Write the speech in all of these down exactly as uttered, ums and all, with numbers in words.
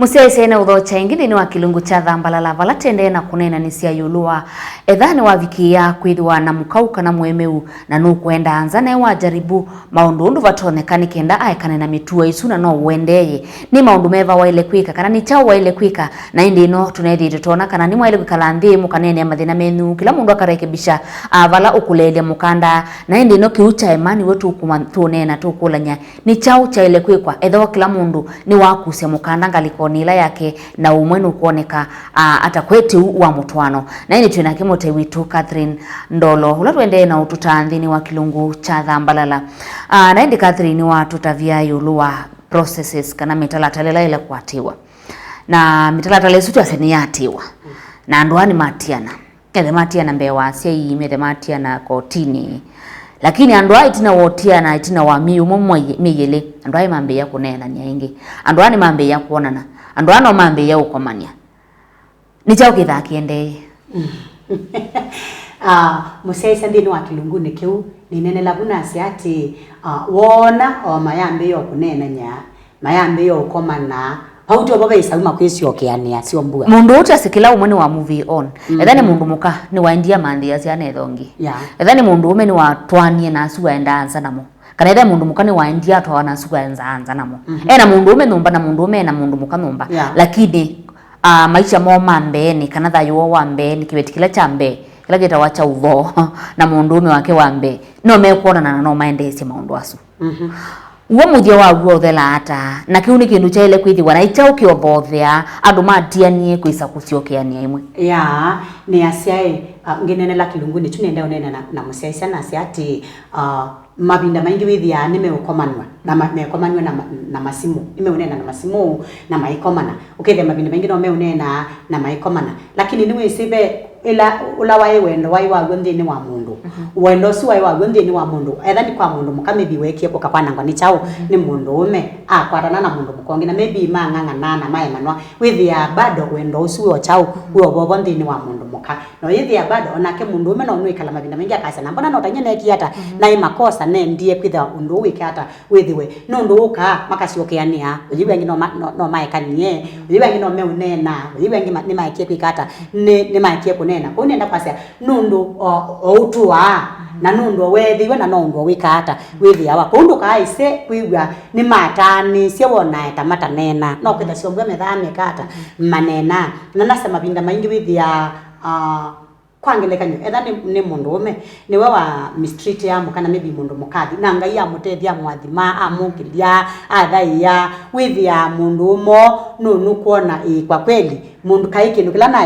Mũsyaĩĩsya ena ũthokya ĩngĩ nthĩnĩ wa kĩlungu kya Thambalala, vala tendee na kũneenanĩsya ĩũlũ wa etha nĩwavikĩĩa kwĩthĩwa na mũkau kana mũemeu, na nũkũendaa nza naĩ wajaribu maũndũ ũndũ vatonyeka nĩ kenda aekane na mĩtuo ĩsu, na no ũendeeye. Nĩ maũndũ meva waĩle kwĩka, kana nĩ kyaũ waĩle kwĩka? Na ĩndĩ ĩno tũneethĩĩtwe twoona kana nĩmwaĩle kwĩkala nthĩ mũkaneenea mathĩna menyu, kĩla mũndũ akarekebisha, a, vala ũkũleelya mũkanda. Na ĩndĩ ĩno kĩu kyaema nĩw'o tũkũma-, tũũneena, tũkũlany'a nĩ kyaũ kyaĩle kwĩkwa ethĩwa kĩla mũndũ nĩwakusya mũkanda ngalĩkonĩ ĩla yake, na ũmwe nũkwoneka, a, ata kwĩ tĩu wa mũtwaano. Na ĩndĩ twĩ nake mũtei witũ Catherine Ndolo, ũla tũendee na ũtũtaa nthĩnĩ wa kĩlungu kya Thambalala. A, na ĩndĩ Catherine nĩwatũtavya ĩũlũ wa processes kana mĩtalatala ĩla ĩla kũatĩĩwa. Na mĩtalatala ĩsu twasya nĩyatĩĩwa. Na andũ aa nĩmatiana. Methe matiana mbee wa asyai, methe matiana kotinĩ. Lakini andũ aa ĩtina wa ũtiana, ĩtina wa myei ũmwe, mwei, myei ĩlĩ, andũ aa nĩmambĩĩa kũneenany'a ĩngĩ. Andũ aa nĩmambĩĩa kwonana. Andũ aa no mambĩĩa ũkomany'a. Nĩ kyaũ kĩthaa kĩendee? Ah, mũsyaĩĩsya nthĩnĩ wa kĩlungunĩ kĩu, nĩneenela vu nasya atĩ, ah, woona o mayambĩĩa o kũneenany'a, mayambĩĩa ũkomana, vau tyo vo ve isauma kwĩsyokeanĩa syombua. Mũndũ ũũ twasĩ kĩla ũmwe nĩ wa move on. Mm. Etha nĩ mũndũ mũka, nĩwaendie amanthe syana ethongi. Yeah. Etha nĩ mũndũ ũme nĩwatwaanie na asu waendaa nza namo. Kana etha mũndũ mũka nĩwaendie atwawa na asu waendaa nza namo. Mhm. Ena mũndũ ũme nyũmba na mũndũ ũme ena mũndũ mũka nyũmba. Yeah. Lakini, ah, maisha moo ma mbeenĩ, kana thayũ woo wa mbeenĩ, kĩveti kĩla kya mbee, kĩla kĩtawa kya ũvoo, na mũndũ ũme wake wa mbee, no mekwonana na no maendeesye maũndũ asu. Mhm. W'o mũthya waw'o ũthelaa ata? Na kĩu nĩ kĩndũ kyaĩle kwĩthĩwa na ĩkyaũ kĩothoothea andũ matianie kwĩsa kũsyokeanĩa ĩmwe? Ya, nĩ asyaĩ, ah, ngĩneenela kĩlungunĩ kyu nĩenda ũneena na, na mũsyaĩĩsya nasya atĩ, ah, mavinda maingĩ wĩthĩaa nĩmeũkomanw'a na ma-, mekomanw'a na ma-, na masimũ. Nĩmeũneena na masimũ na maikomana. Ũkethĩa mavinda maingĩ no meũneenaa na maikomana. Lakini nĩwĩsĩ ve ĩla, ũla waĩ wendo waĩ waw'o nthĩnĩ wa mũndũ. Mhm. Wendo ũsu waĩ waw'o nthĩnĩ wa mũndũ. Etha nĩ kwa mũndũ mũka, maybe weekie kũka kwanangwa nĩ kyaũ? Mhm. Nĩ mũndũ ũme akwatana na mũndũ mũka ũngĩ, na maybe mang'ang'anaa na maemanwa. Wĩthĩaa bado wendo ũsu wĩ o kyaũ? Mhm. Wĩ o vovo nthĩnĩ wa mũndũ mũka. Na ũyĩthĩa bado, onake mũndũ ũme no nũĩkala mavinda maingĩ akasya, "Na mbona no tanyie neekie ata? Mhm. Naĩ makosa nendie kwĩthĩwa ũndũ ũũ wĩke ata?" Wĩthĩwe nũndũ ũkaa makasyokeanĩa, ũyĩw'a angĩ no ma-, no, no maekanie, ũyĩw'a angĩ no meũneena, ũyĩw'a angĩ ma-, nĩmaekie kwĩka ata, nĩ, nĩmaekie kũneena. Kwoou nĩenda kwasya nũndũ o, o ũtũaa, na nũndũ o weethĩiwe, na no ũndũ o wĩkaa ata wĩthĩawa. Kwoou ndũkaaĩse kwĩw'a nĩmataanĩsye wonae ta mataneena. No kwĩtha syombua methaa meka ata, maneena. Na nasa mavinda maingĩ wĩthĩaa, ah, Kwa ngelekany'o, etha nĩ, nĩ mũndũũme, nĩwe wa mistreat ya mũka, na maybe mũndũ mũkathi, na Ngai amũtethya, amũathima, amũkĩlya, athaĩa, wĩthĩaa mũndũũme ũũ nũnũkwona, ĩĩ, kwa kweli, mũndũ kaĩ kĩndũ kĩla na,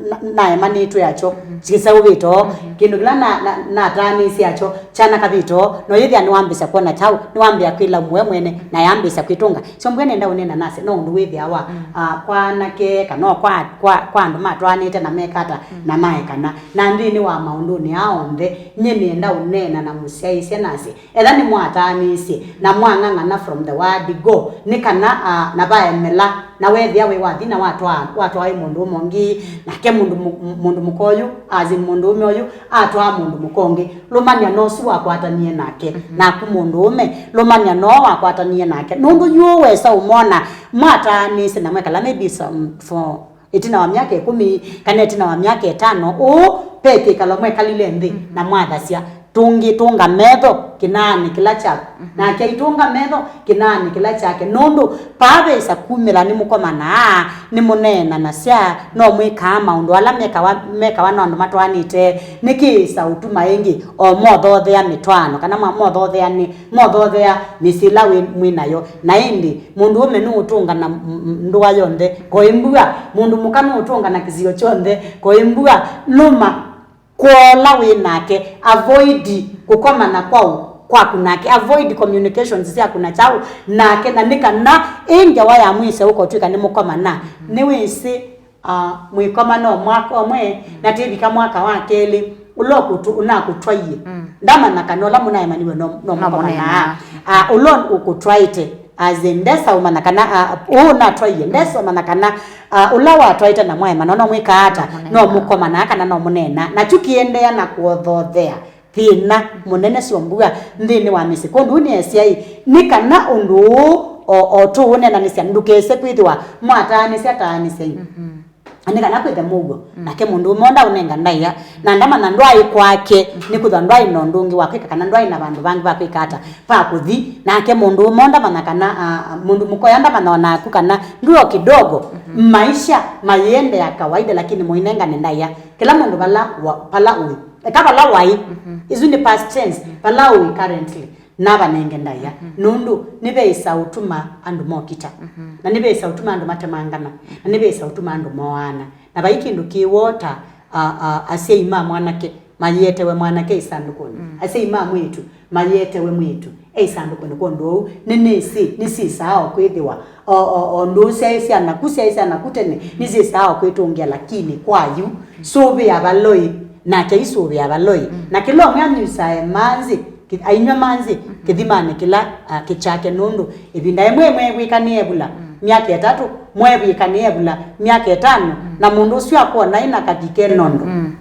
na, naemanĩtwe akyo, mhm, kĩseũvĩte oo, mhm, kĩndũ kĩla na, na, nataanĩisye akyo, kyanakavĩte oo, na ũyĩthĩa nĩwambĩĩsya kwona kyaũ, nĩwambĩĩa kwĩlaumw'a we mwene, na yambĩĩsya kwĩtũnga. Syombua nenda ũneena nasya, no ũndũ wĩthĩawa, mm, ah, kwa anake, kana o kwa, kwa, kwa andũ matwaanĩte na meka ata, mm, na maekana. Na nthĩnĩ wa maũndũnĩ aa onthe, nyie nĩenda ũneena na mũsyaĩĩsya nasye, etha nĩmwataanĩisye, na mwang'ang'ana from the word go, nĩ kana, ah, na vaemela, na weethĩa wĩ wathi na watwaa, watwaa ĩ mũndũũme ũngĩ, nake mũndũ mũ-, mũndũ mũka ũyũ, as in mũndũũme ũyũ, atwaa mũndũ mũka ũngĩ, lũmany'a na ũsu wakwatanie nake, mhm, naku mũndũũme, lũmany'a na ũũ wakwatanie nake, nũndũ yu wesa ũmona mwataanĩsye na mwekala maybe some, for ĩtina wa myaka ĩkũmi kana ĩtina wa myaka ĩtano, ũũ ve kĩkalo mwekalile nthĩ, mhm, na mwathasya, tũngĩtũnga metho kĩnaanĩ kĩla kyaku, mhm, nake aitũnga metho kĩnaanĩ kĩla kyake, nũndũ paa vesa kumĩla nĩmũkomanaa, nĩmũneenanasya, no mwĩkaa maũndũ ala mekawa, mekawa na andũ matwaanĩte. Nĩkĩ ĩsa ũtuma ĩngĩ o mothothea mĩtwaano, kana mwa-, mothothea nĩ, mothothea mĩsyĩ ĩla wĩ, mwĩ nayo? Na ĩndĩ mũndũũme nũũtũnga na m-, m-, ndũa yonthe koĩ mbua, mũndũ mũka nũũtũnga na kĩsio kyonthe koĩ mbua. Lũma kwa ũla wĩ nake, avoid kũkomana kwau kwaku nake, avoid communications syaku na kyaũ nake, na nĩ kana ĩ ngewa ya mwĩseo ũkotw'ĩka nĩmũkomana. Nĩwĩsĩ, ah, mwĩkomana o mwaka ũmwe, na tĩvika mwaka wa kelĩ, ũla ũkũtũ-, ũnakũtwaie, mm, ndamanya kana ũla mũnaemaniwe no, no, no mũkomanaa, mũneenaa. Ah, ũla ũkũtwaĩte, as in, ndesa ũmanya kana, ah, ũũ natwaie, ndesa ũmanya kana, ah, ũla watwaĩte na mwaemana no mwĩkaa ata, no mũneenaa, no mũkomanaa kana no mũneenaa. Na kyu kĩendeea na kũothothea thĩna mũnene syombua nthĩnĩ wa mĩsyĩ. Kwondũ nĩesyaĩ nĩ kana ũndũ ũũ o, o tũũneenanĩsya, ndũkese kwĩthĩwa mwataanĩsya taanĩsyai. Mhm. Nĩ kana kwĩthe mũuo, mm, nake mũndũ ũmwe ndaũnenga ndaĩa, na ndamanya ndwaĩ kwake, mm-hmm, nĩkwĩthwa ndwaĩ na ũndũ ũngĩ wa kwĩka, kana ndwaĩ na vandũ vangĩ va kwĩka ata, va kũthi, nake mũndũ ũmwe ndamanya kana, ah, mũndũ mũkoya ndamanya o naku kana ndwĩ o kidogo, mm-hmm, maisha mayĩendeea kawaida, lakini mũinengane ndaĩa. Kĩla mũndũ vala wa-, vala ũĩ. Eka vala waĩ. Mm-hmm. Isu nĩ past tense. Mm-hmm. Vala ũĩ currently. Navanenge ndaĩa, mhm, nũndũ nĩveĩsa ũtuma andũ mokita, mhm, na nĩveĩsa ũtuma andũ matemangana, na nĩveĩsa ũtuma andũ moaana. Na vai kĩndũ kĩ woo ta, a, a, asyai ma mwanake mayĩetewe mwanake ĩsandũkũnĩ, mm, asyai ma mwĩĩtu mayĩetewe mwĩĩtu e ĩsandũkũnĩ. Kwondũ ũu, nĩnĩsĩ nĩsyĩsaa o kwĩthĩwa o, o, o ndũũ syaĩ sya naku, syaĩ sya naku tene, nĩsyĩsaa o kwĩtũngĩa, lakini kwa yu, sũvĩa valoi, nake aisũvĩa valoi. Mm. Na kĩla ũmwe anyusaa manzĩ, ki-, ainyw'a manzĩ, mhm, kĩthimanĩ kĩla, ah, kĩ kyake, nũndũ ĩvinda yĩmwe mwevw'ĩka nĩ evula, mm, myaka ĩtatũ, mwevw'ĩka nĩ evula myaka ĩtano, mm, na mũndũ ũsu akwona ĩna kathi ke nondo. Mm.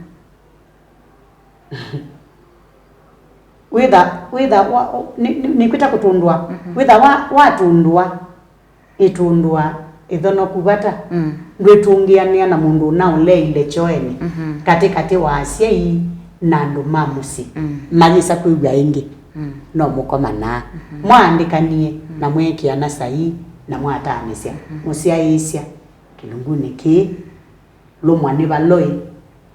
Wĩtha, wĩtha wa, nĩ, nĩ, nĩkwĩta kũtũndũa. Mhm. Wĩtha wa, watũndũa, ĩtũndũa ĩthonoku vata. Mm. Ndwĩtũngĩanĩa na mũndũ ũnaũleile kyoenĩ, mhm, katĩ katĩ wa asyai na andũ ma mũsyĩ. Mm. Mayĩsa kwĩw'a ĩngĩ. Mm. No mũkomanaa. Mhm. Mwaandĩkanie, mm, na mweekĩana saii na mwataanĩsya. Mhm. Mũsyaĩĩsya kĩlungunĩ kĩĩ, lũmwa nĩ valoi,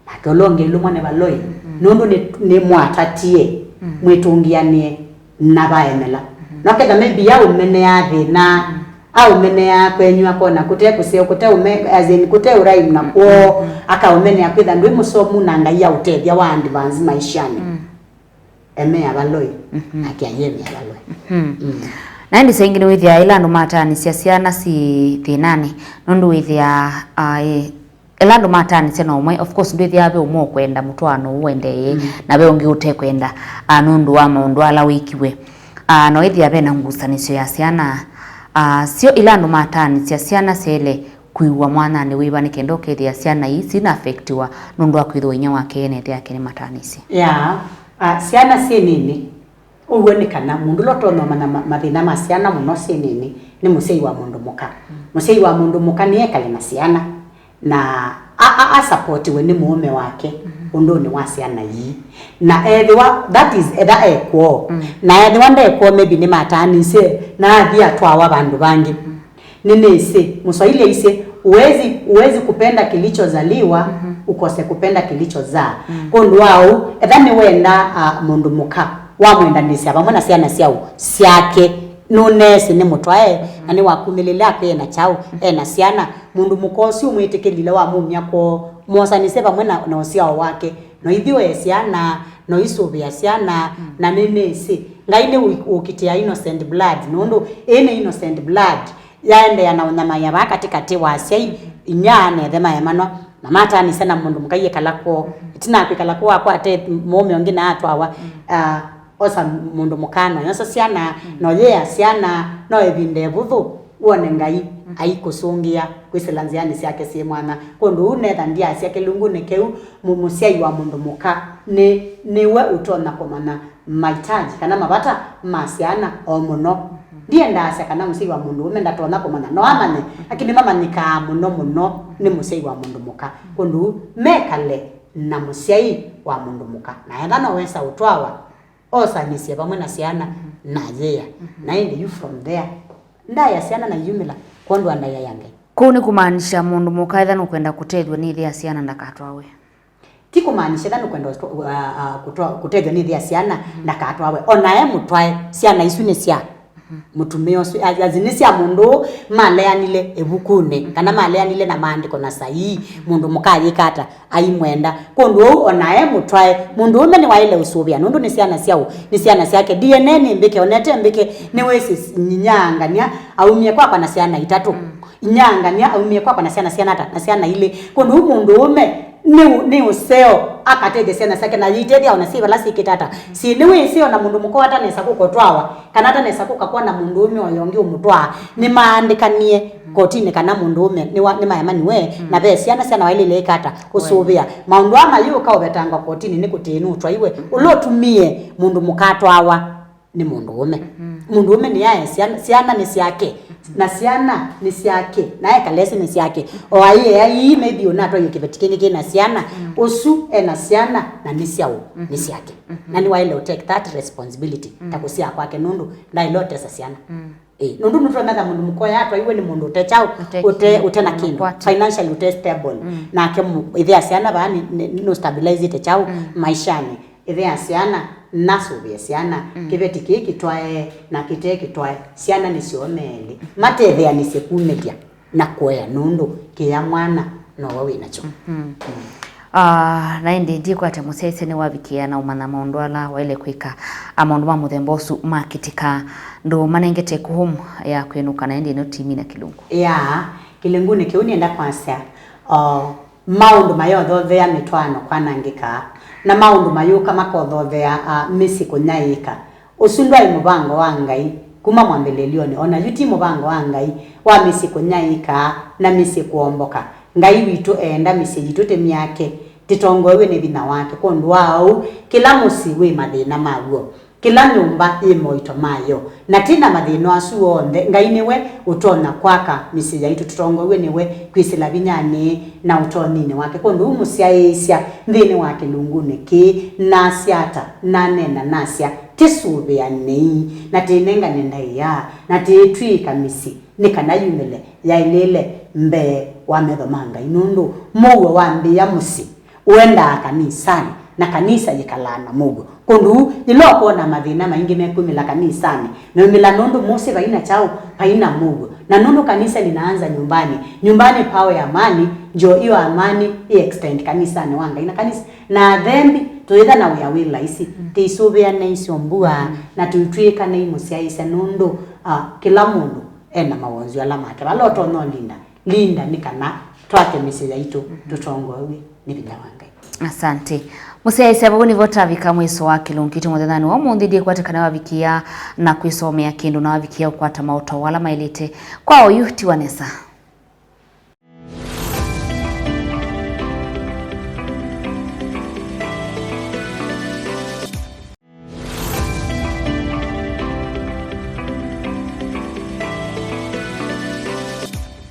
nake ũla ũngĩ ailũmwa nĩ valoi, mm, nũndũ nĩ, nĩmwatatie, mm, mwĩtũngĩanĩe na vaemela. Mm-hmm. No ketha maybe aũmenea thĩna, mm, aũmenea kwenyu akona kũte kũseo, kũte ũme-, as in, kũte ũraimu na kwoo, mm, akaũmenea kwĩtha ndwĩ mũsomu na Ngai aũtethya wa advance maishanĩ. Mm. Emea valoi, mhm, nake ayemea valoi. Mhm. Mm. Na ĩndĩ saa ingĩ nĩwĩthĩaa ĩla andũ mataanĩsya syana syĩ thĩnanĩ, nũndũ wĩthĩaa, ah, ĩ, ĩla andũ mataanĩsya na ũmwe, of course, ndwĩthĩaa ve ũmwe ũkwenda mũtwaano ũũ ũendee, mm, na ve ũngĩ ũtekwenda, ah, nũndũ wa maũndũ ala wĩkiwe. Ah, no ĩthĩa ve na ngusanĩsyo ya syana, ah, syo ĩla andũ mataanĩsya syana syaĩle kwĩw'a mwananĩ wĩva nĩ kenda ũkethĩa syana ii sina affectiwa nũndũ wa kwĩthĩwa inyia wake ene ĩthe yake nĩmataanĩsye? Yeah. Ah, syana syĩ nini, ũw'o nĩ kana mũndũ ũla ũtonya ũmanya ma-, mathĩna ma syana mũno syĩ nini nĩ mũsyai wa mũndũ mũka. Mm. Mũsyai wa mũndũ mũka nĩ ekale na syana na a, a, asapotiwe nĩ mũũme wake, mhm, ũndũnĩ wa syana ii. Na ethĩwa, that is, etha ekwoo. Mm. Na ethĩwa ndekwoo, maybe nĩmataanĩsye na athi atwawa vandũ vangĩ. Mm. Nĩnĩsĩ, Mswahili aisye, "Huwezi, huwezi kupenda kilichozaliwa, mhm, ukose kupenda kilichozaa." Mm. Kwondũ wa ũu, etha nĩwenda, a, mũndũ mũka, wamwendanĩsya vamwe na syana syaũ, syake, nũneesĩ nĩ mũtwae, mhm, na nĩwakumĩlĩle akw'e ena kyaũ, mhm, ena syana, mũndũ mũka ũsu ũmwĩtĩkĩlile wamumya kwoo, mwosanĩsye vamwe na, na ũsyao wake, no ithyũe syana, no isũvĩa syana, mm, na nĩnĩsĩ, Ngai nĩ ũ-, ũkitĩa innocent blood, nũndũ ĩĩ nĩ innocent blood. Yaendeea na ũnyamaĩa vaa katĩ katĩ wa asyai, inyia na ĩthe maemanwa, na mataanĩsya na mũndũ mũka ĩkala kwoo. Ĩtina wa kwĩkala kwoo akwate mũũme ũngĩ na atwawa, ah, osa mũndũ mũka, no yosa syana, no yĩea syana, no ĩvinda ĩvũthũ, wone Ngai aikũsũngĩa kwĩsĩla nzĩanĩ syake syĩ mwanya. Kwondũ ũu netha ndyasya kĩlungunĩ kĩu, mũ-, mũsyai wa mũndũ mũka nĩ, nĩwe ũtonya kũmanya mahitaji kana mavata ma syana o mũno. Ndiendaasya kana mũsyai wa mũndũũme ndatonya kũmanya, no amanye, lakini mamanyĩkaa mũno mũno nĩ mũsyai wa mũndũ mũka. Kwondũ mekale na mũsyai wa mũndũ mũka, na etha no wesa ũtwawa, osanĩsye vamwe na syana, na yĩa, na ĩndĩ yu from there, ndaĩa syana na iyumĩla kwondũ wa ndaĩa ya Ngai. Kũu nĩ kũmaanisya mũndũ mũka etha nũkwenda kũtethw'a nĩ ĩthe ya syana ndakatwawe. Ti kũmaanisya ĩla nũkwenda ũtwa-, a, a, kũtwa-, kũtethw'a nĩ ĩthe ya syana, ndakatwawe. O na e mũtwae, syana isu nĩ sya mũtumĩa ũsu, a, as in, nĩ sya mũndũ ũũ maleanile ĩvukunĩ, kana maleanile na maandĩko na saii, mũndũ mũka ayĩka ata, aimwenda. Kwondũ ũu, o na e mũtwae, mũndũũme nĩwaĩle ũsũvĩa, nũndũ nĩ syana syaũ? Nĩ syana syake. D N A nĩ mbĩke, o na ĩte mbĩke, nĩwĩsĩ s-, nyinyangania aumie kwakwa na syana itatũ. Inyangania aumie kwakwa na syana, syana ata? Na syana ilĩ. Kwondũ ũu mũndũũme nĩ ũ-, nĩ ũseo akatethya syana syake, na yĩitethya o na syĩ vala syĩkĩte ata. Syĩ nĩwĩsĩ o na mũndũ mũka atanesa kũkotwawa, kana atanesa kũka kwona mũndũũme ũyo ũngĩ ũmũtwaa, nĩmaandĩkanie kotinĩ kana mũndũũme nĩwa-, nĩmaemaniwe, na ve syana, syana waĩlĩle ĩka ata? Kũsũvĩa. Maũndũ aa mayĩũka ũvetangwa kotinĩ nĩ kũtĩĩ nũtwaiwe, ũla ũtumie mũndũ mũka atwawa nĩ mũndũũme. Mũndũũme nĩyae syana, syana nĩ syake. Na syana nĩ syake, na ekalesinĩ syake. O aiea ii, maybe ũnatwaie kĩveti kĩngĩ kĩ na syana, ũsu e na syana, na nĩ syaũ, nĩ syake. Na nĩwaĩle ũ take that responsibility, ta kũsyaa kwake, nũndũ ndaĩle ũtesa syana. Ĩ, nũndũ nũtonya ta mũndũ mũka ũya atwaiwe nĩ mũndũ ũte kyaũ, ũte, ũte, ũte na kĩndũ, financially ũte stable. Nake ĩthe ya syana vaa nĩ, nĩ, nũ stabilizĩte kyaũ maishanĩ. Ĩthe ya syana nasũvĩe syana, kĩveti kĩĩ kĩtwae na kĩte kĩtwae, syana nĩ syoo melĩ. Matetheanĩsye kumĩlya na kũea, nũndũ kĩya mwana nowe wĩ nakyo. Ah, na ĩndĩ ndikwate mũsyaĩĩsya nĩwavikĩa na ũmanya maũndũ ala waĩle kwĩka, a, maũndũ ma mũthemba ũsu makĩtĩka, ndũmanengete kũhũm ya kwĩnũka, na ĩndĩ ĩno timina kĩlungu. Ya, kĩlungunĩ kĩu nĩenda kwasya, o, maũndũ mayothothea mĩtwaano kwanangĩka, na maũndũ mayũka makothothea, a, mĩsyĩ kũnyaĩĩka. Ũsu ndwaĩ mũvango wa Ngai kuma mwambĩlĩlyonĩ, o na yu ti mũvango wa Ngai wa mĩsyĩ kũnyaĩĩka na mĩsyĩ kũomboka. Ngai witũ eenda mĩsyĩ yitũ tĩmyake, tĩtongoew'e nĩ vinya wake. Kwondũ wa ũu, kĩla mũsyĩ wĩ mathĩna maw'o, kĩla nyũmba yĩ moito mayo. Na tĩ na mathĩna asu onthe, Ngai nĩwe ũtonya kwaka mĩsyĩ yaitũ. Tũtongoew'e nĩwe kwĩsĩla vinyanĩ na ũtonyinĩ wake. Kwondũ ũu mũsyaĩĩsya nthĩnĩ wa kĩlungunĩ kĩĩ, nasya ata? Naneena nasya, tĩsũvĩanei, na tĩnengane ndaĩa, na tĩtw'ĩĩka mĩsyĩ, nĩ kana yumĩle yaĩlĩle mbee wa metho ma Ngai. Nũndũ mũuo wambĩĩa mũsyĩ, ũendaa kanisanĩ, na kanisa yĩkalaa na mũuo. Kwondũ ũu, yĩla ũkwona mathĩna maingĩ mekumĩla kanisanĩ, meumĩla nũndũ mũsyĩ vai na kyaũ, vai na mũuo. Na nũndũ kanisa linaanza nyumbani, nyumbani pawe amani, ndio hiyo amani i extend kanisanĩ wa Ngai. Na kanisa, na athembi, tũyĩtha na wĩa wĩ laisi, tĩisũvĩanei syo mbua, na tũitw'ĩĩkanei mũsyaĩĩsya, nũndũ, ah, kĩla mũndũ e na mawonzu ala make. Vala ũtonya ũlinda, linda nĩ kana twake mĩsyĩ yaitũ tũtongoew'e nĩ vinya wa Ngai. Asante. Mũsyaĩĩsya, vau nĩvo tavika mwiso wa kĩlungu kitũ mũthenyanĩ wa ũmũnthĩ. Ndikwate kana wavikia na kwĩsomea kĩndũ na wavikia ũkwata maũtao ala maĩlĩte kwa oyu tiwa nesa.